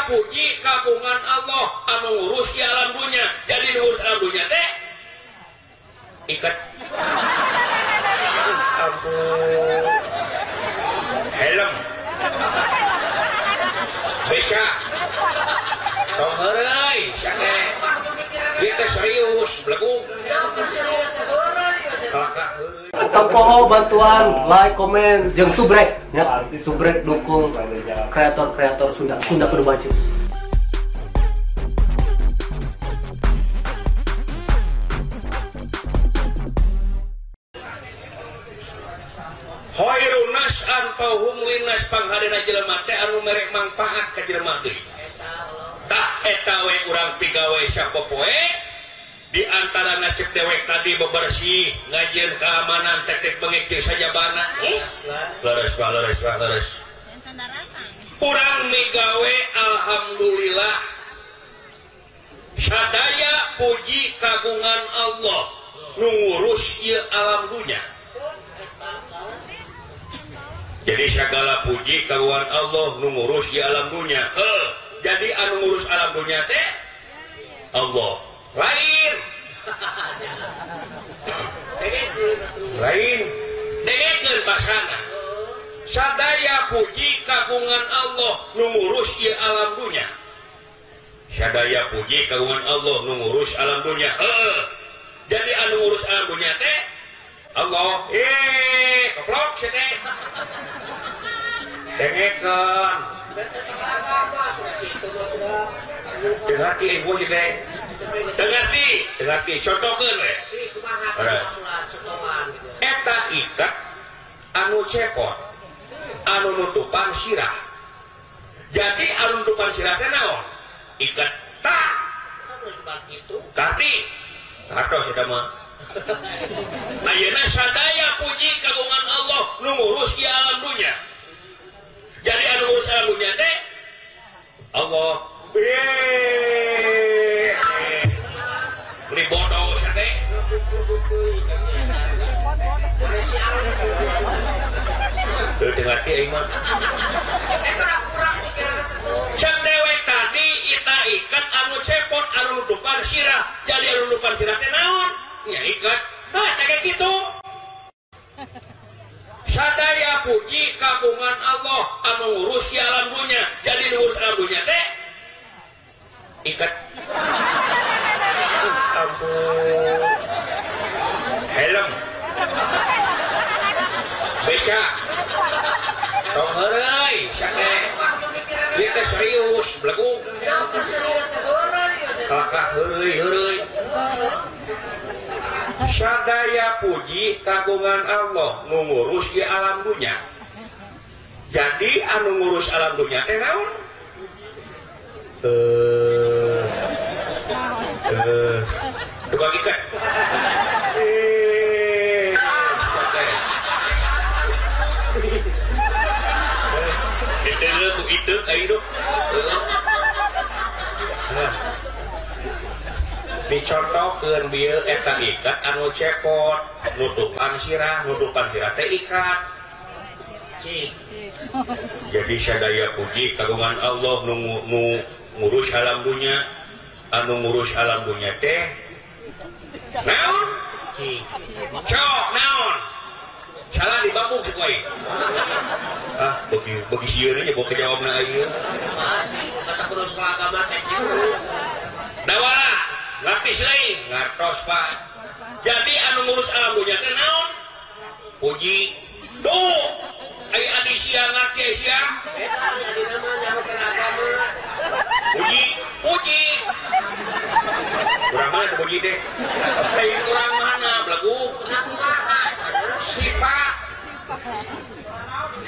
puji kagungan Allah anu ngurus di alam dunya. Jadi ngurus alam dunya teh ikat. Ampun. Helm. Beca. Tong heureuy sia teh. Ieu teh serius, belagu. Tong poho bantuan like, komen, jeung subrek ya. Subrek dukung kreator-kreator Sunda, Sunda kudu maju. Khairun nas anfa'uhum linnas, pangharena jelema teh anu mere mangfaat ka jelema deui. Tah eta we urang pigawe sapopoe di antara ngacek dewek tadi bebersih ngajieun keamanan teknik bengek jeung sajabana. Leres Pak, leres Pak, leres. Urang migawe alhamdulillah. Sadaya puji kagungan Allah nu ngurus ieu alam dunya. Jadi segala puji kagungan Allah nu ngurus di alam dunya. Jadi anu ngurus alam dunya teh Allah. Lain. Lain. Dengekeun basana. Sadaya puji kagungan Allah nu ngurus ieu alam dunya. Sadaya puji kagungan Allah nu ngurus alam dunya. Jadi anu ngurus alam dunya teh Allah. Keplok sih teh. Dengekeun. Dengarti ibu sih teh. Dengarti, dengarti. Contohkeun we. Eta ikat anu cepot, anu nutupan sirah. Jadi anu nutupan sirah teh naon? Ikat tah. Tapi atos eta mah. Ayeuna sadaya puji kagungan Allah nu ngurus ieu alam dunya. Jadi anu ngurus alam dunya teh Allah. Beli bodoh sate. Teu ngarti aing mah. Cek dewek tadi ita ikat anu cepot anu nutupan sirah. Jadi anu nutupan sirah teh naon? Nya ikat. Nah, kayak gitu. Sadaya puji kagungan Allah anu ngurus di alam dunya. Jadi ngurus alam dunya teh ikat. Ampun. Helm. Beca. Tong heureuy sia teh. Ieu teh serius, belagu. Kalakah heureuy-heureuy. Sadaya puji kagungan Allah nu ngurus di alam dunya. Jadi anu ngurus alam dunya teh naon? Tukang ikat. Diteuleuh ku iteuk aing duh. Dicontohkeun bieu eta ikat anu cepot, nutupan sirah teh ikat. Jadi sadaya puji kagungan Allah nu ngurus alam dunya, anu ngurus alam dunya teh naon? Cok naon? Salah dibabung cek wae. Ah, bagi sieun nya boga jawabna ayeuna. Pasti kata kurus agama teh kitu. Dawala lapis lain ngartos Pak. Jadi anu ngurus alam dunya teh naon? Puji. Duh, aya adi sia ngarti sia. Eta jadi nama nyahokeun agama. Puji, puji. Urang mana puji teh? Lain urang mana belagu? Sifat.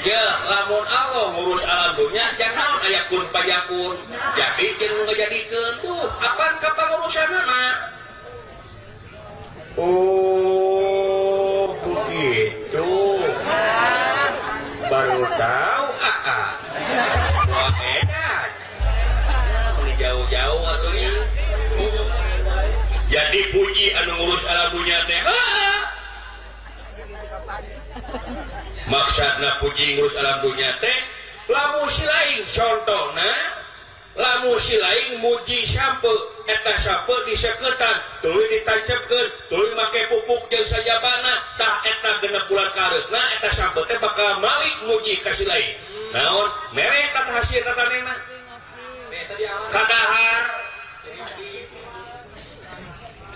Ya, lamun Allah ngurus alam dunya, jangan naon aya kun payakun. Jadi jeung ngajadikeun tuh, apaan kapangurusanna? Oh, begitu. Baru tahu aa. Wah, edan. Beli jauh-jauh atunya. Jadi puji anu ngurus alam dunya teh. Maksudna puji ngurus alam dunya teh lamun si lain contohna Lamun si laing muji sampe eta sampe diseketan tuluy ditancepkeun tuluy make pupuk jeung sajabana tah eta 6 bulan kareutna eta sampe teh bakal malik muji ka si laing. Naon mere eta hasil tatanena kadahar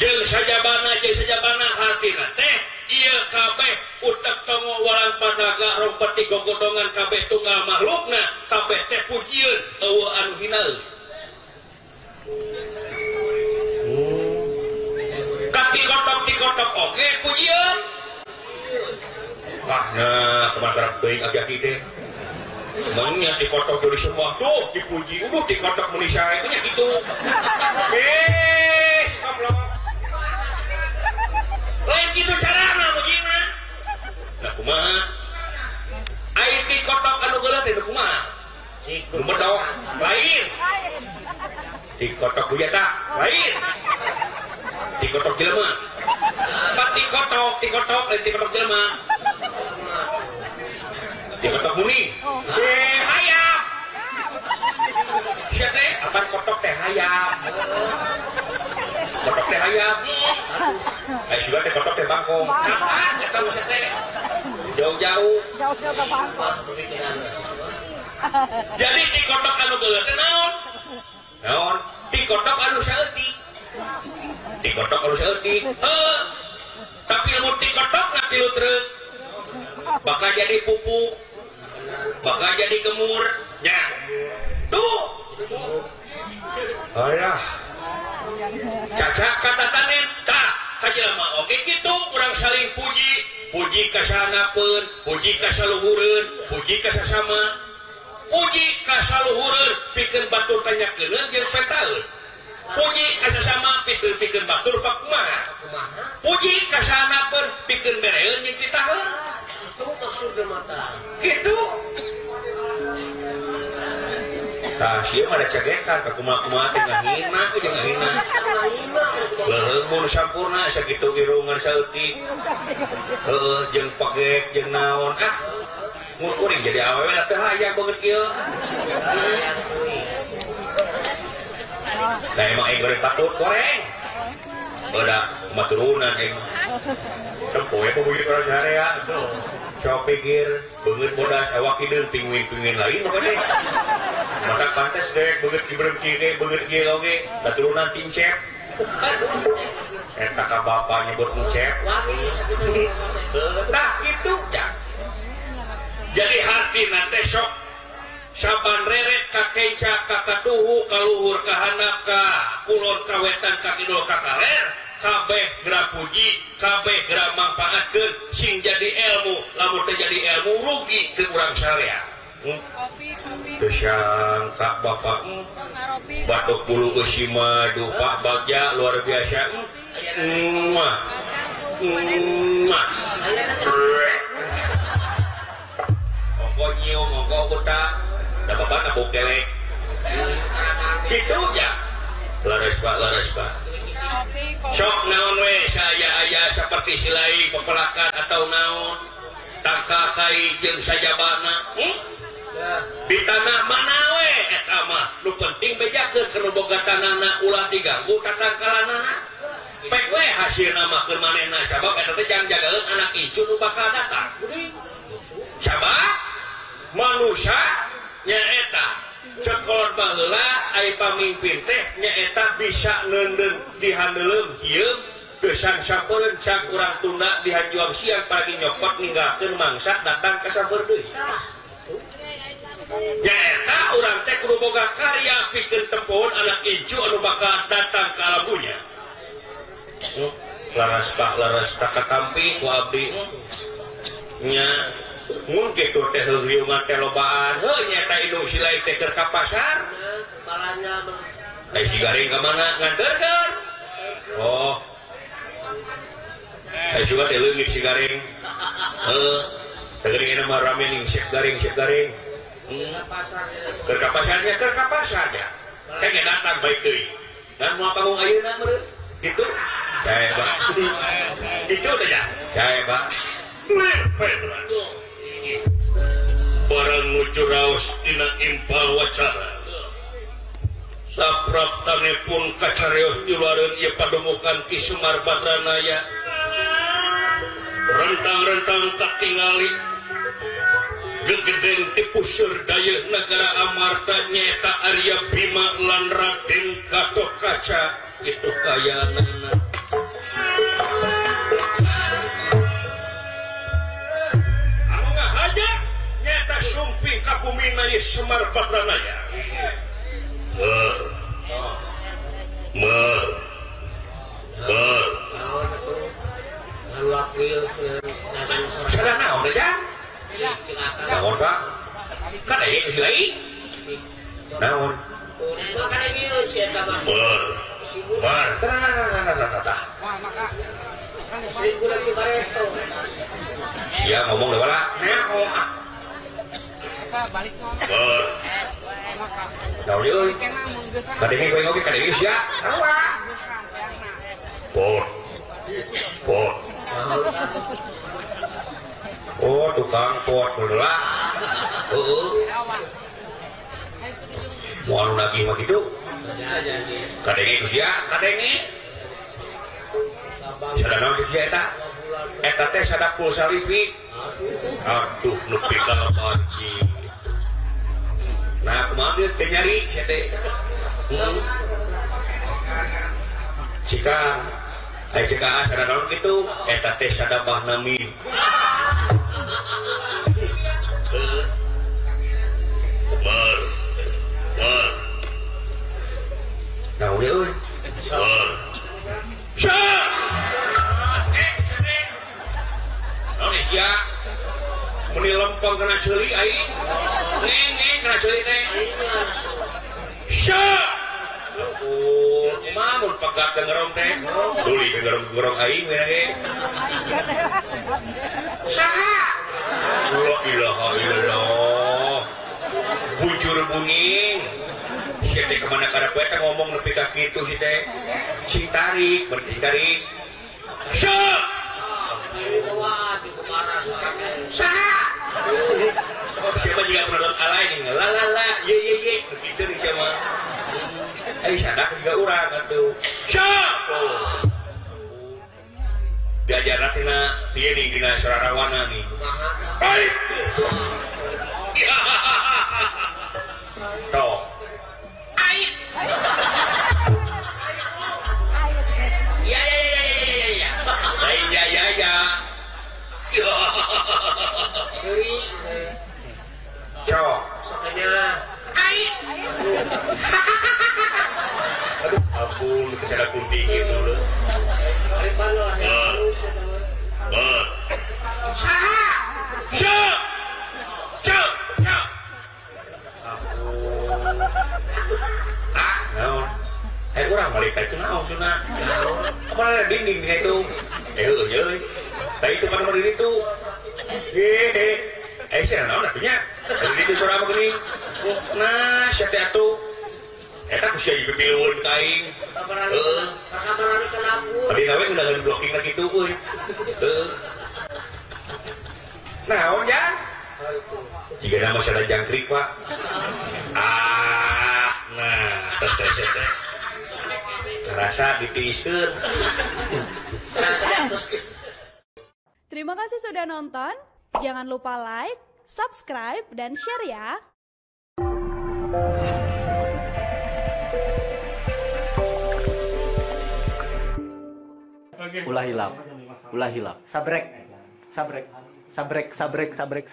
jeung sajabana hartina teh ieu kabeh utek tongo walang padaga rompeti gogodongan kabeh tunggal makhlukna kabeh teh pujieun eueuh anu hinaeun. Katikotok-tikotok oge pujieun. Wah, nah kumaha karep teuing aki-aki teh. Mangnya tikotok jadi semua tuh dipuji, uduh tikotok meuni sae nya kitu. Eh, goblok. Lain kitu carana mujina. Nah kumaha? Ai tikotok anu geuleuh teh kumaha? Nu bedok lain. Tikotok bujata lain. Tikotok jelema. Pak tikotok, tikotok lain tikotok jelema. Tikotok muni. Eh hayam. Sia teh apaan kotok teh hayam. Kotok teh hayam. Eh sudah teh kotok teh bangkong. Kapan eta geus teh? Jauh-jauh. Jauh-jauh ke bangkong. Jadi tikotok anu geuleuh teh naon? Naon? Tikotok anu saeutik. Tikotok anu saeutik. Heuh. Tapi lamun tikotok na tilu treuk. Bakal jadi pupuk. Bakal jadi gemur. Nya. Tuh. Alah. Caca kata tanen tak kajelema oge kitu urang saling puji, puji ka sanapeun, puji ka saluhureun, puji ka sasama. Puji ka saluhureun pikeun batur tanyakeun jeung pentaeun. Puji ka sasama pikeun batur pakumaha. Puji ka sanapeun pikeun bereun jeung titaheun. Itu maksudna mata. Kitu. Tah sia mah da cegekan ka kumaha-kumaha teh ngahina we jeung ngahina. Leuheung mun sampurna sakitu irungan saeutik. Heueuh jeung pegek jeung naon ah. Mun kuring jadi awewe da teu hayang beungeut kieu. Nah emang aing goreng patut goreng. Udah kumaha turunan aing. Tempo we pabuyut urang sarea. Sok pikir beungeut bodas awak hideung pinguin-pinguin lain pokoknya. Maka pantes deh beungeut diberhenti deh beungeut kieu oge da turunan tincep. Eta ka bapa nyebut encep. Tah kitu dah. Jadi hartina teh sok saban reret ka kenca ka kaduhu ka luhur ka handap ka kulon ka wetan ka kidul ka kaler kabeh geura puji kabeh geura mangpaatkeun sing jadi ilmu lamun teu jadi ilmu rugi ke urang sarea. Teu sangka bapak batuk bulu eusi mah duh Pak Bagja luar biasa. Muah. Muah. Ongko nyium ongko utak da bapak nabuk kelek. Kitu ja. Leres Pak, leres Pak. Sok naon we saya aya seperti silai pepelakan atau naon tangka kai jeung sajabana. Di tanah mana we eta mah nu penting bejakeun ka nu boga tanahna ulah diganggu tatangkalanana. Pek we hasilna mah keur manehna sabab eta teh jang jagaeun anak incu nu bakal datang. Sabab manusia nyaeta cekolot baheula ai pamimpin teh nyaeta bisa neundeun dihandeuleum hieum geusang sampereun cak urang tunda dihajuang siang pagi nyokot ninggalkeun mangsa datang ka samper deui. Nyaeta urang teh kudu boga karya pikeun tempohon anak incu anu bakal datang ka alam dunya. Laras Pak laras tak katampi ku abdi nya mun kitu teh heuhiungan teh lobaan heuh nyaeta indung si lain teh keur ka pasar ai si garing ka mana nganterkeun oh ai sugan teh leungit si garing heuh teh geuning mah rame ning siap garing keur ka pasarnya keur ka pasarnya teh ge datang baik deui ngan moal panggung ayeuna meureun kitu sae Pak kitu teh ja sae Pak barang ngucuraos dina impal wacana Sapraptanipun kacarios diluareun ieu pademukan Ki Semar Badranaya. Rentang-rentang katingali gegedeng ti puseur dayeuh nagara Amarta nyaeta Arya Bima lan Raden Gatotkaca itu kayaanana. Anu ngahaja nyaeta sumping ka bumina ieu Semar Badranaya. Mer mer mer sadar naon teh jang? Naon Pak? Kada ieu geus lain? Naon? Mer mer tah. Sia ngomong lewala naon ah. Mer naon euy? Kadenge kowe ngopi kadenge sia. Sarua. Pot. Pot. Oh, tukang pot heula. Heeh. Moal nu nagih mah kitu. Kadenge ku sia, kadenge. Sada naon cek sia eta? Eta teh sada pulsa listrik. Aduh, nepi ka lebar cing. Nah, kumaha dia teh nyari sia teh. Cika ai cika sada naon kitu? Eta teh sada bahnami. Mer mer naon euy? Mer. Sya! Naon sia? Meni lempeng kana ceuli aing. Neng kana ceuli teh. Sya! Oh, kumaha mun pegat dengerong teh? Tuli dengerong-gerong aing we ge. Saha? La ilaha illallah. Bujur buning. Sia teh kemana kada poe teh ngomong nepi ka kitu si teh. Cing tarik, berarti tarik. Sya! Saha? Siapa juga penonton alay nih, la la la, ye ye ye, begitu nih siapa? Sadak juga urang atuh. Siapa? Diajar tina dia nih dina Sararawana nih. Baik. Tuh. Aib. Ya ya ya ya ya ya. Ya ya ya. Suri. Cowok. Sokanya. Aib. Aduh, ampun, kesana kunti gitu loh. Ber, saha, sya, sya, sya. Ah, naon? Kurang balik itu naon sunah. Apa ada dinding itu? Euy, nah itu kan nomor itu. Sia naon atunya? Di itu suara mah geuning. Nah, sia teh atuh. Eta ku sia dipipiun ka aing. Heeh. Tadi nawe undangan blocking lagi kitu euy. Heeh. Naon jang? Jika nama sada jangkrik, Pak. Ah, nah, teh. Rasa ditiiskeun. Terima kasih sudah nonton. Jangan lupa like, subscribe, dan share ya. Ulah hilap, ulah hilap. Sabrek, sabrek, sabrek, sabrek, sabrek.